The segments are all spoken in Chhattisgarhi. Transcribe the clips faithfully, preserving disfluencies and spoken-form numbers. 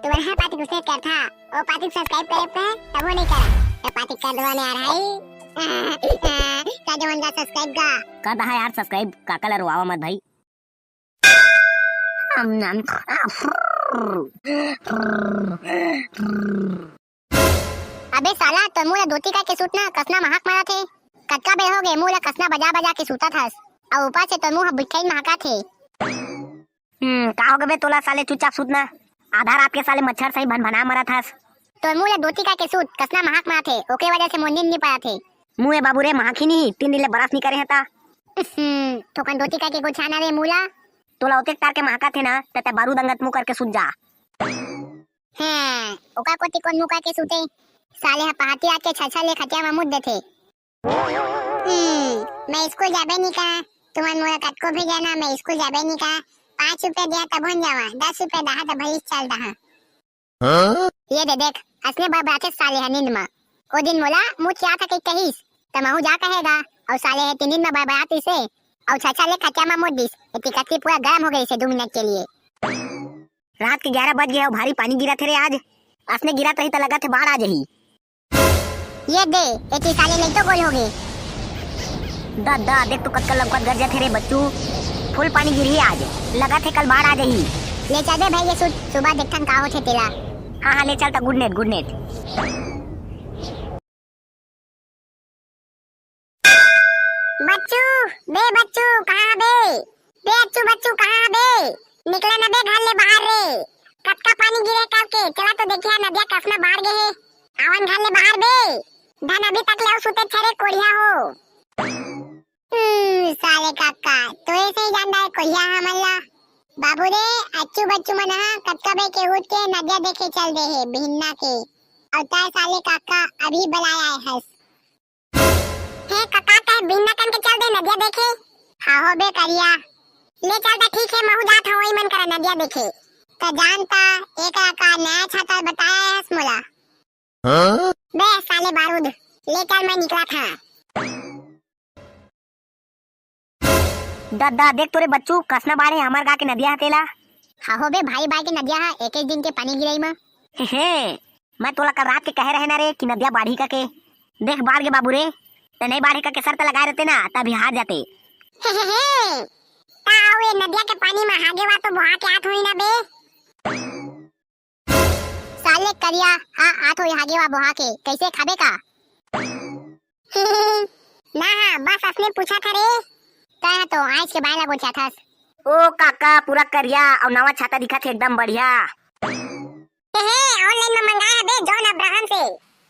तुमन हा पाती कुछ नहीं करथा, ओ पाती subscribe करे पे तबो नहीं करा, ए पाती कर दो ने यार, हाय। का जवन का subscribe का? कर दहा यार subscribe, काका ला रोवावा मत भाई। अबे साला, तोर मुंह ला धोती करके सूत ना, कसना महक मारत हे। कतका बेर हो गे, मुंह ला कसना बजा बजा के सूतत हस, अउ ऊपर से तोर मुंह ह बिट्ठइन महकत हे। हम्म, का हो गे बे तोला साले, चुपचाप सूत ना। आधा रात के साले मच्छर सही भनभना मरत हस। तोर मुंह ला धोती करके सूत, कसना महक मारत हे, ओकरे वजह से मोर नींद नी परत हे। मुंह ए बाबू रे, महक ही नहीं, तीन दिन ले brush नी करे हे ता। हम्म, थोकन धोती करके गोछाना रे मुंह ला। तोला ओतेक तार के महकत हे ना, त तैं बारूद अंगत मुंह करके सूत जा। हैं, ओकर कोती कोन मुंह करके सूते? साले ह पहाती रात के छछा ले खटिया म मुत देथे। हम्म, मैं स्कूल जाबे नी का, तुमन मोला कतको भेजा ना, मैं स्कूल जाबे नी का। पाँच रुपया दिया तभो न जावा, दस रुपया दहा त भई चल दहा। हाँ? ये दे देख, असने बड़बड़ाथे साले ह नींद म। ओ दिन मोला मुत के आत हे कहिस, त महू जा कहे गा, अउ साले ह तीन दिन म बड़बड़ातिस हे, अउ छछा ले खटिया म मुत दिस, एती कति पूरा गरम हो गइस हे दू मिनट के लिए। रात के ग्यारह बज गे हे अउ भारी पानी गिरत हे रे आज। असने गिरत रही त लगत हे बाढ़ आ जही। ये दे, एती साले लइतो गोल हो गे। दा, दा, देख तो कतका लमकत गरजत हे रे बच्चू। Full पानी गिरही आज। लगत हे कल बाढ़ आ जही। ले चल बे भाई ये सूत, सुबह देखथन का होथे तेला। हाँ, हाँ, ले चल त, good night, good night। बच्चू, बे बच्चू, कहाँ बे? बे अच्छू बच्चू, कहाँ बे? निकला न बे घर ले बाहर रे। कतका पानी गिरे कब के, चला तो देखिया नदिया कसना बाढ़ गे हे। आवन घर ले बाहर बे। धन अभी तक ले अउ सुते छरे कोढ़िया हो। हम्म, साले काका, तो ऐसे ही जानता है कोढ़िया हमन ला। बाबू रे, अच्छू बच्चू मन हा कतका बे के उठ के नदिया देखे चल दे हे बिहन्ना के। अउ तय साले काका अभी बलाया है हस। हे कका, तय बिहन्ना कन के चल दे नदिया देखे। हाँ हो बे करिया। ले चल त ठीक है, महू जात हवं वही मन करा नदिया देखे। त जानता, एक का नया छाता बताया है हस मोला। हाँ? बे साले बारूद, ले चल मैं निकला था। ददा, देख तो रे बच्चू, कसना बाढ़ हे हमर गा के नदिया ह तेला। हाँ हो बे भाई, बाढ़ के नदिया ह, एक एक दिन के पानी गिरई म। हे, हे, मैं तोला कल रात के कहे रहे ना रे कि नदिया बाढ़ी का के। देख बाढ़ गे बाबू रे, ते नहीं बाढ़े का के शर्त लगाए रहते ना, तभी हार जाते। हे, हे, हे, ता आओ ये नदिया के पानी म हागे वा तो बोहा के आत होई ना बे। साले करिया, हाँ, आत होई हागे वा बोहा के, कैसे खाबे का? ना, हाँ, बस असने पूछा था रे। तय तो आइस के बाय ला गोठिया थस। ओ काका, पूरा करिया अउ नवा छाता दिखत हे, एकदम बढ़िया। हे, हे, online में मंगाया बे, जॉन अब्राहम से।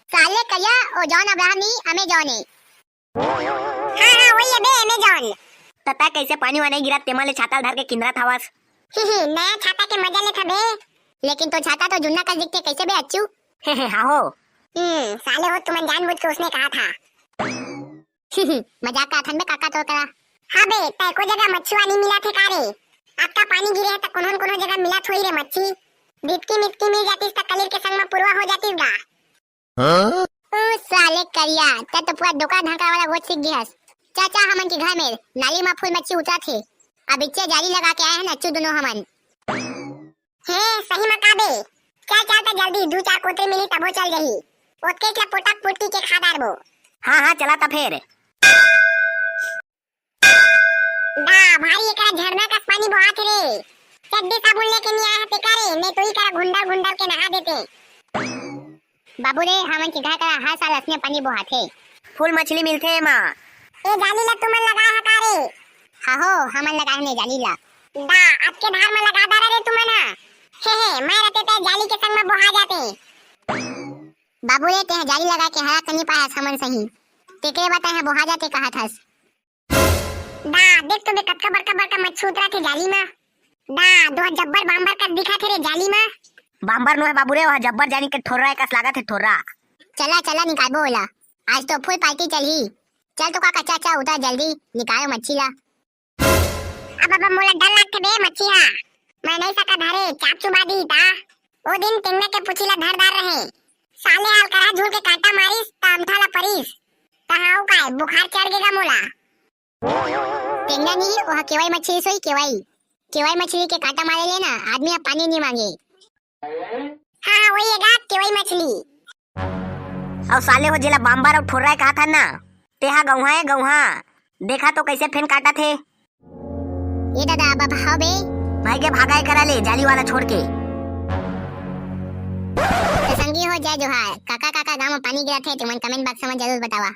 साले करिया, ओ जॉन अब्राहम नहीं, अमेजॉन है। हाँ, हाँ, वही है बे, अमेजॉन। त तय कैसे पानी वानी गिरत, तेमा ले छाता धर के किंदरत हवस? ही, ही, नया छाता के मजा लेत हबे। लेकिन तो छाता तो जुन्ना कस दिखथे, कैसे बे अच्छू? हे, हे, हाँ हो। हम्म, साले हो, तुमन जानबूझ के उसने कहा था। ही, ही, मजाक का थन बे काका तो करा। हाँ बे, तय को जगह मच्छी वानी मिला थे का रे? अतका पानी गिरे है त कोनो न कोनो जगह मिला थोई रे मच्छी। दितकी मितकी मिल जातीस त कलीर के संग म पुरवा हो जातीस गा। हाँ? ओ साले करिया, तै तो पूरा डोकरा ढांकरा वाला गोठ सीख गे हस। चाचा, हमन के घर में नाली म फूल मच्छी उतरत हे। अब इच्चे जाली लगा के आए हन अच्छू दुनों हमन। हे, सही म का बे? चल, चल त जल्दी, दू चार कोतरी मिली तभो चल जही। ओतके च ला पोटक पोटकी के खा डारबो। हाँ, हाँ, चला त फेर। बा, भारी एकरा झरना कस पानी बोहात हे रे। चड्डी साबुन लेके नी आए हे तेका रे, नहीं तो ई करा घुंडल घुंडल के नहा देते। बाबू रे, हमन के घर करा हर साल असने पानी बोहाथे। फूल मछली मिलथे एमा। ए जाली ला तुमन लगाए हा का रे? हाँ हो, हमन लगाए हन ए जाली ला। दा, अतके धार म लगा डारा रे तुमन हा। हे हे, मैं रहते त जाली के संग म बोहा जाते। बाबू रे, तेहा जाली लगा के हरा कनी पाए हस हमन सही। तेकरे बर तैं हा बोहा जाते कहत हस। दा, देख तो बे, कतका बड़का बड़का मच्छी उतरत हे जाली म। दा, दोहा जब्बर बांबर कस दिखत हे रे जाली म। बांबर नोहे बाबू रे, ओहा जब्बर जानी के ठोर्रा एकस लागत हे, ठोर्रा। चला, चला, निकालबो ओला। आज तो फुल पार्टी चलही। चल तो काका, चाचा, उतर जल्दी, निकालो मच्छी ला। अब, अब मोला डर लागथे बे मच्छी हा। मैं नहीं सका धरे, चाप चुबा दी ता। ओ दिन टेंगना के पुछी ला धर डार रहे। साले अलकरहा झूल के कांटा मारिस, त अमठा ला परिस। त हाउ काय, बुखार चढ़ गेगा मोला। टेंगना नहीं, ओह केवई मछली सोई, केवई। केवई मछली के कांटा मारे ले ना, आदमी अब पानी नहीं मांगे। हाँ, हाँ, वही है गा, केवई मछली। अउ साले हो, जेला बाम्बर अउ ठोर्रा कहा था ना, तेहा गौहा है, गौहा। देखा तो कैसे फेन काटा थे। ए दादा, अब, अब हव बे। भाई के भागा है करा ले, जाली वाला छोड़ के। तो संगी हो, जय जोहार। काका, काका गाँव में पानी गिरा थे, तुमन comment box में जरूर बतावा।